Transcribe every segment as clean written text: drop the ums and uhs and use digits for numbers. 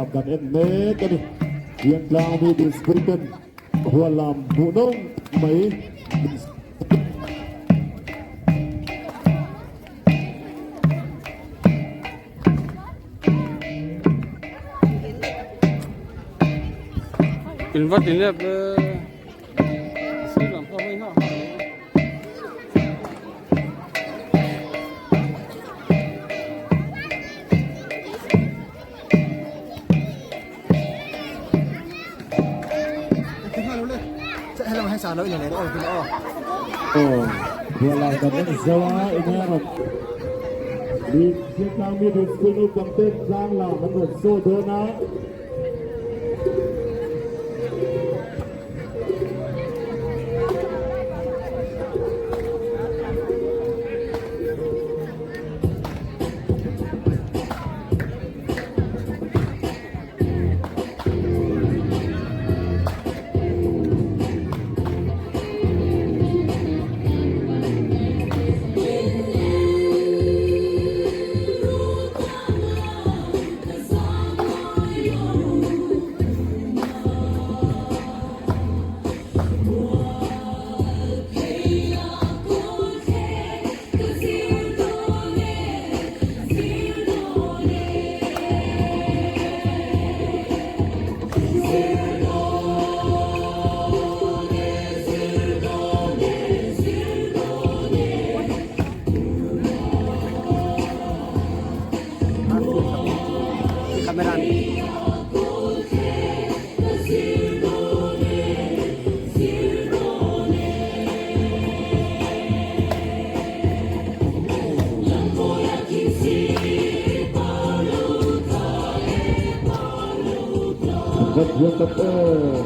lam kan en mek a ni. Fiantlang Middle School ten huallam hmuhnawm mai In va ti nep e sir lam pawh hei hah hah lo. Huallam kan en zo a enge a rawn Fiantlang Middle School naupang ten tlang lam an rawn sawi dawn a. Vat hian tak em.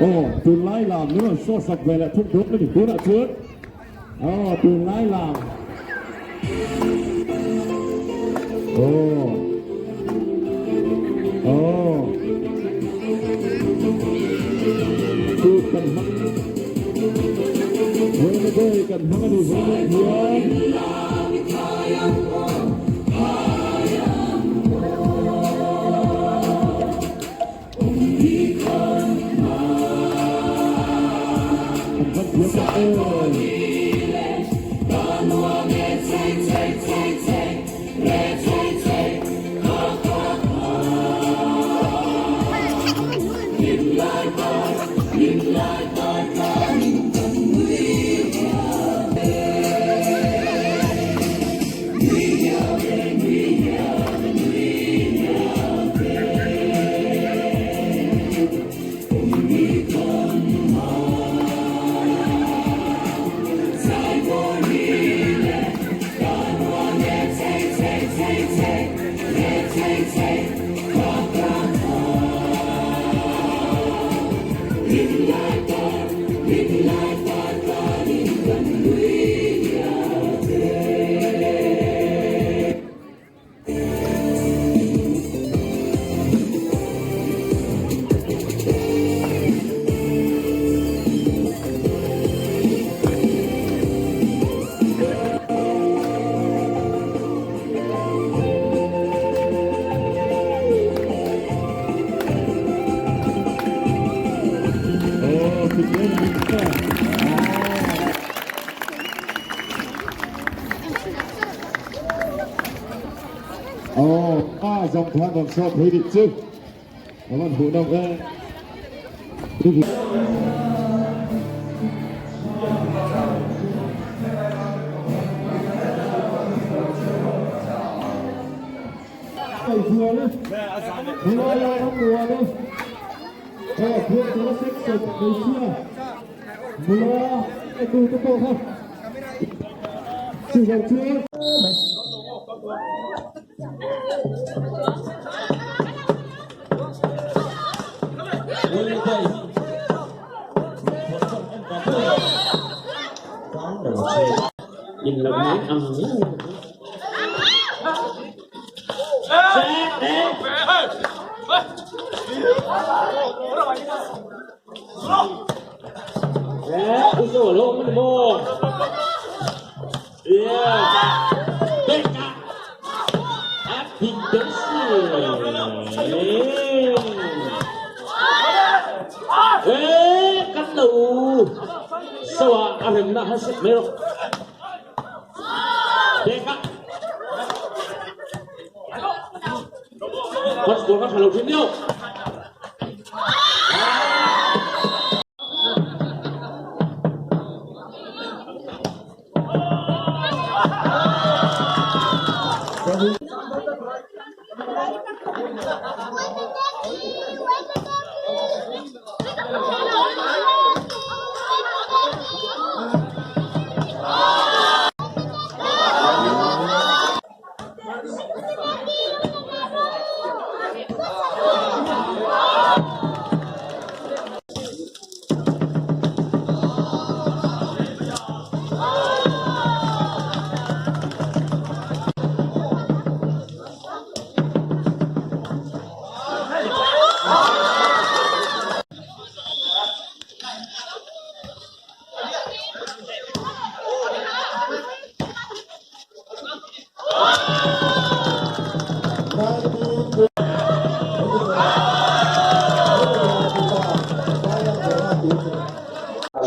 Aw tunlai lam min rawn saw sak ve leh thung dawn a ni tunah chuan aw tunlai lam aw aw chu kan hmang Wednesday kan hmang a ni vawiinah hian. An van thiam tak em. Aw a zawng khan rawn sawt thei dik chu a van huh nawm em.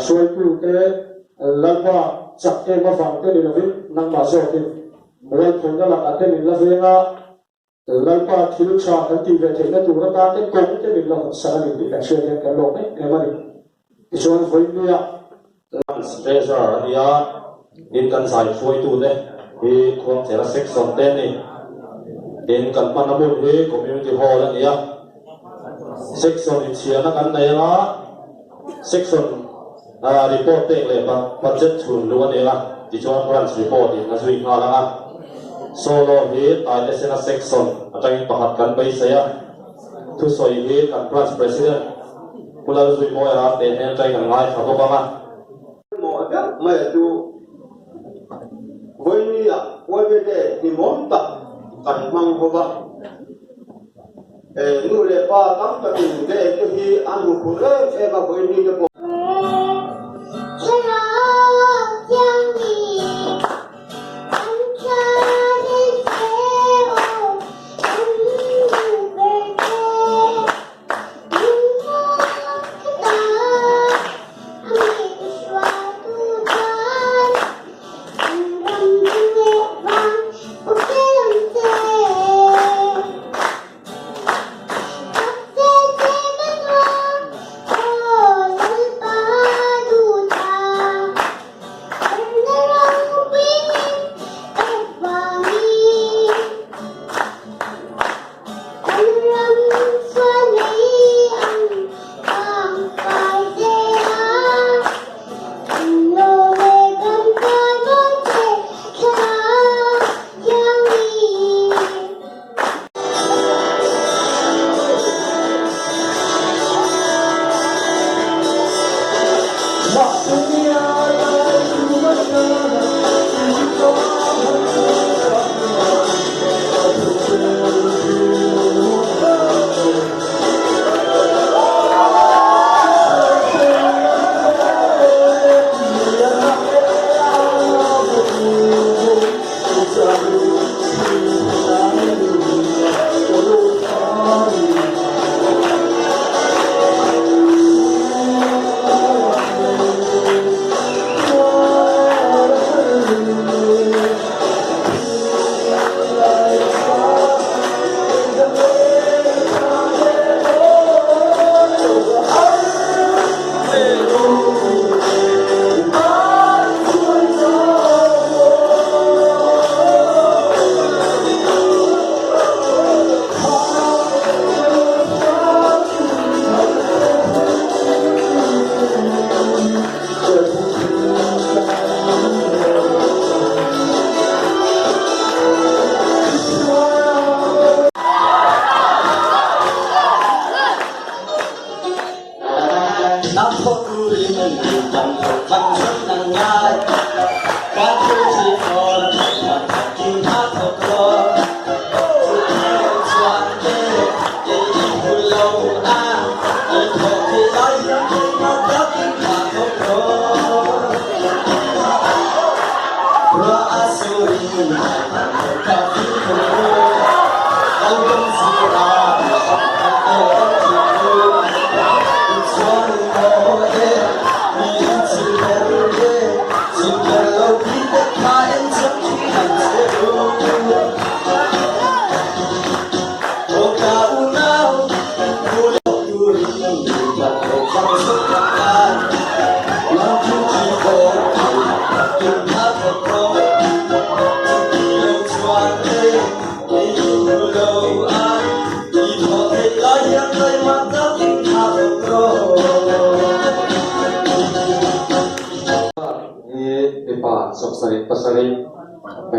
Hruaitute Lalpa chak em avang te ni lovin nangmah zawkin mualphawna lakah te min la veng a, Lalpa thil tha kan tih ve theihna tur atan te kawng te min la hawnsak a ni tih kan hriat hian kan lawm em em a ni. Tichuan vawinia. Lance Treasurer a ni a, tin kan zai hruaitute hi Khuangchera Section te a ni. Tin kan hmanna hmun hi Community Hall a ni a, Section inchhiarna kan nei anga Section report pek leh budget chhun luh a ni a, tichuan Branch report in a zui nghal ang a. Solo hi Taitesena Section atangin pakhat kan beisei a, thusawi hi kan Branch President Pu Lalzuimawia Rate hnen atangin kan ngaithla bawk ang a. Pawimawh deuh mai a chu vawinia YBD hlimawm tak kan hmang ho va. Nu leh pa tam takin day te hi an hmu phur em em a vawiin te pawh.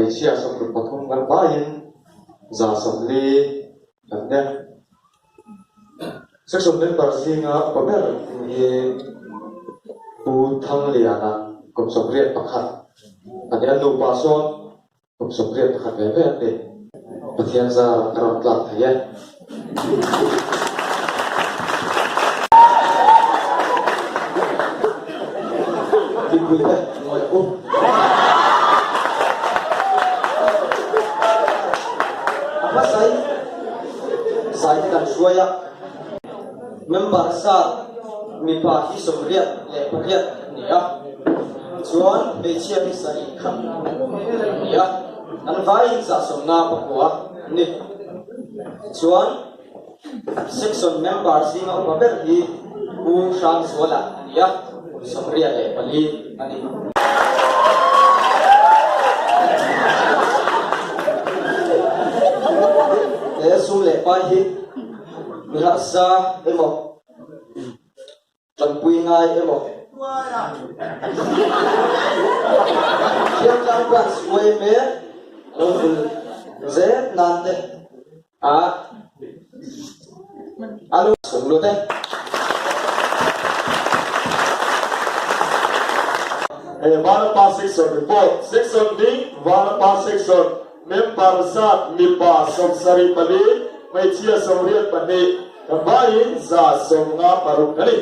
Hmeichhia 63 kan vaiin 140 kan ni. Section member zinga upa ber hi Pu Thangliana kum 81 a ni a, nupa sawn kum 81 ve ve an ni. Pathian zarah ka rawn tlak thei e. Mipui te ngawi u. A hmasain zai te kan hruai a, member zat mipa hi 88 a ni a, chuan hmeichhia hi 71 a ni a, an vaiin 59 a ni. Chuan section member zinga upa ber hi Pu Hrangzuala a ni a, kum 84 a ni. He sum leh pai hi mi harsa emaw Tanpui ngai emaw? Thiamtlang branch yma lo vul zel nan te a a lo sung lut e. He Vanapa Section Report, Section ding Vanapa Section Member zat mipa 74, hmeichhia 82, Kan vaiin 56 a ni.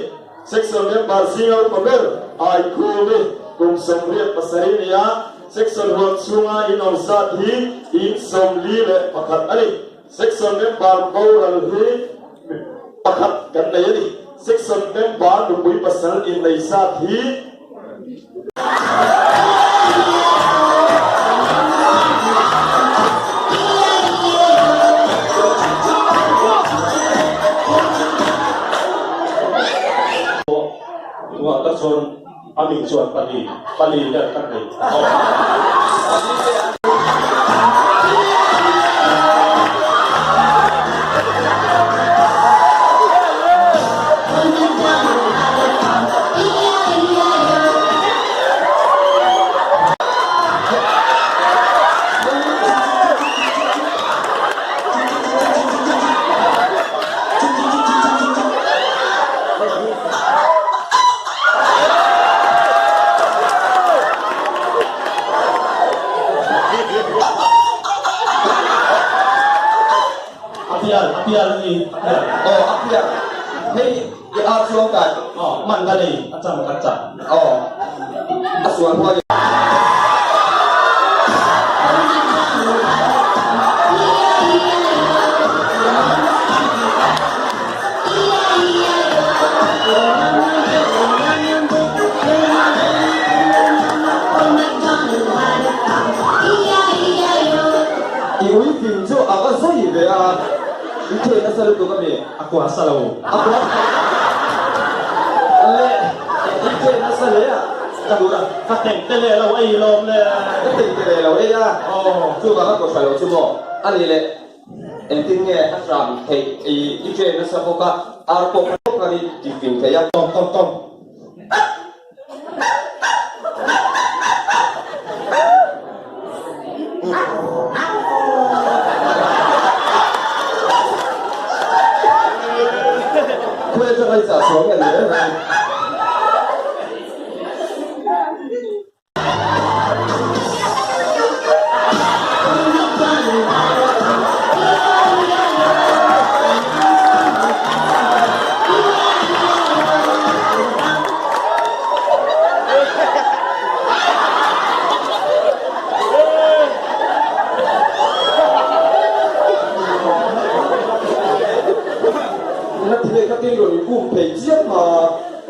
Section member zinga upa ber Aikhumi kum 87 ni a, section huam chhunga in awm zat hi in 41 a ni. Section member boral hi pakhat kan nei a ni. Section member nupui pasal innei zat hi. Tunah tak chuan a mi chuan pali pali vel kan nei. A pial, a pial a ni, a pial. Aw, a pial. Hei, i ar chuang kai. Aw, man ka nei, a chang kan chak. Aw, a sual huai. I ui fing chu a va zui ve a, i thei nasa lutuk a mi? A kua sa lo. A kua le, i thei nasa hle a. Ka duh a, ka teng te leh lo ei lawm le. Ka teng te leh lo ei a, chuvang a kua sa lo chu maw? A ni le. Engtin nge a hram theih i i train nasa bawk a, ar pawh kha bawk khan i ti fing thei a. Tawm tawm tawm. Khawi atanga i chah chhuah nge ni reng reng.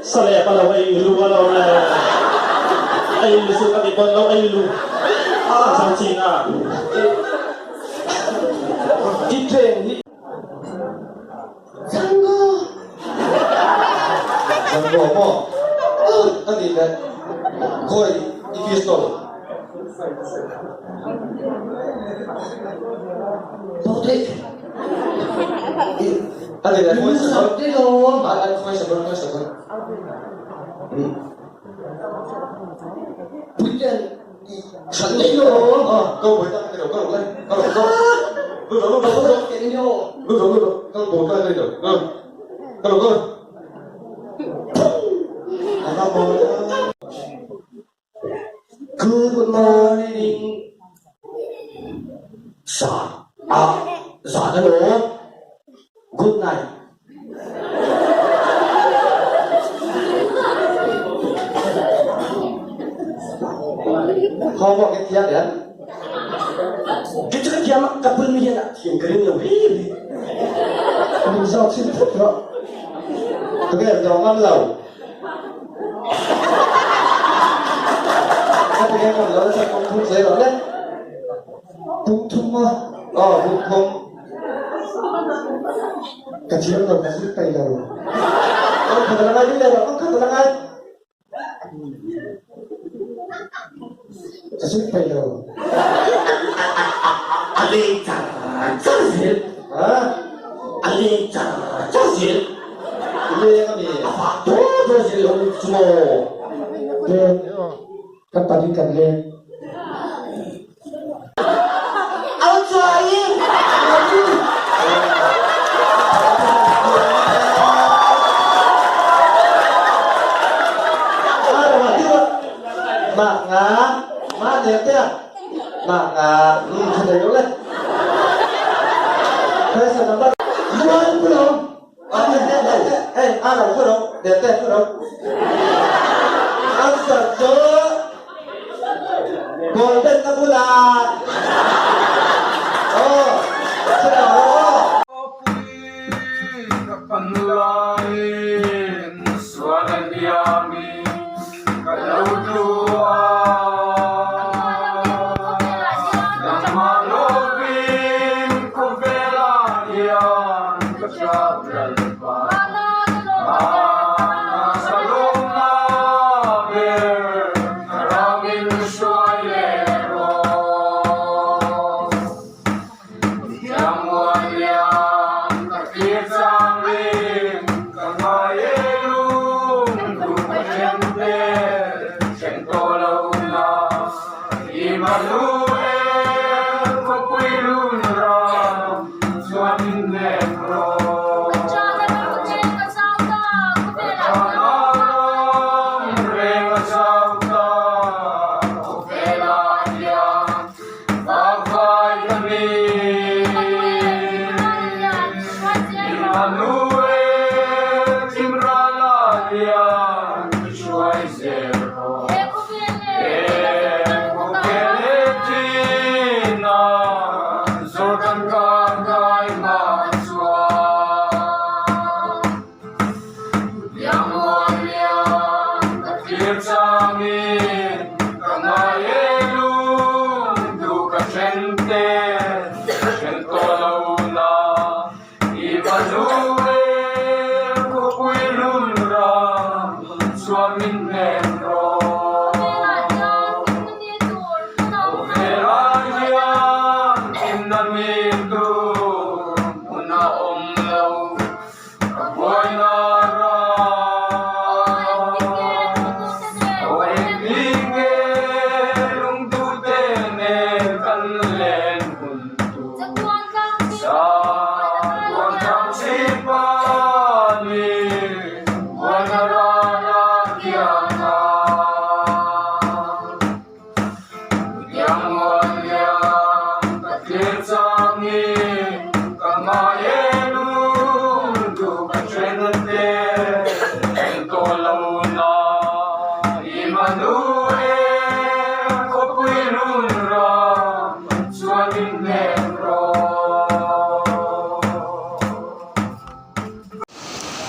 Sa leh pa lo ei lu a lo le ei lu chu ka ti pawn lo ei lu a chang chin a. I train hi. Zango. Zango maw? Ka ti leh khawi i pistol. Patrick. A ti leh khawi Min te lawm. A khawi sakawr khawi sakawr. Puiten. Good morning Zan a zan emaw Good night Homework i thiam em? Kei chu ka thiam a, ka pulmi hian a thiam ka ring lo ri ri. Min zawk sin phut rawh. Tunge zawng ngam lo? Ka tunge ngam lo nasa pum thum sawi rawh le. Pum thum a? Aw, pum thum. Ka thiam lo, ka zir peih lo. Kawng khat a la ngai ding leh rawh, kawng khat a la ngai. Ka zir peih lo. A leng char char zel. A leng char char zel. Leng a mi. A fak thaw thaw zel lo chu maw. Leng. Kan panin kan leng. Golden na bulah aw chutah aw. Ka pan laiin sual a hliamin ka lo duh a, nangmah lovin khawvelah hian ka hrap lalpa.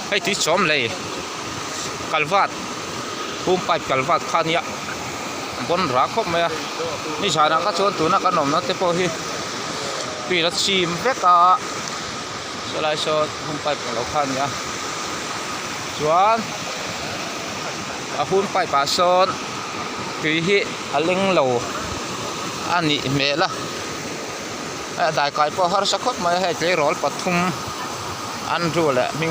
Hei tui chawm lei kalvat home pipe kalvat kha nia bawn rah khawp mai a ni zanah kha chuan tuna kan awmna te pawh hi tui la chim vek a sawlai saw home pipe ang lo kha a ni a chuan a home pipe ah sawn tui hi a leng lo a nih hmel a a daikai pawh a harsa khawp mai a hei tleirawl pathum Andrew leh hming.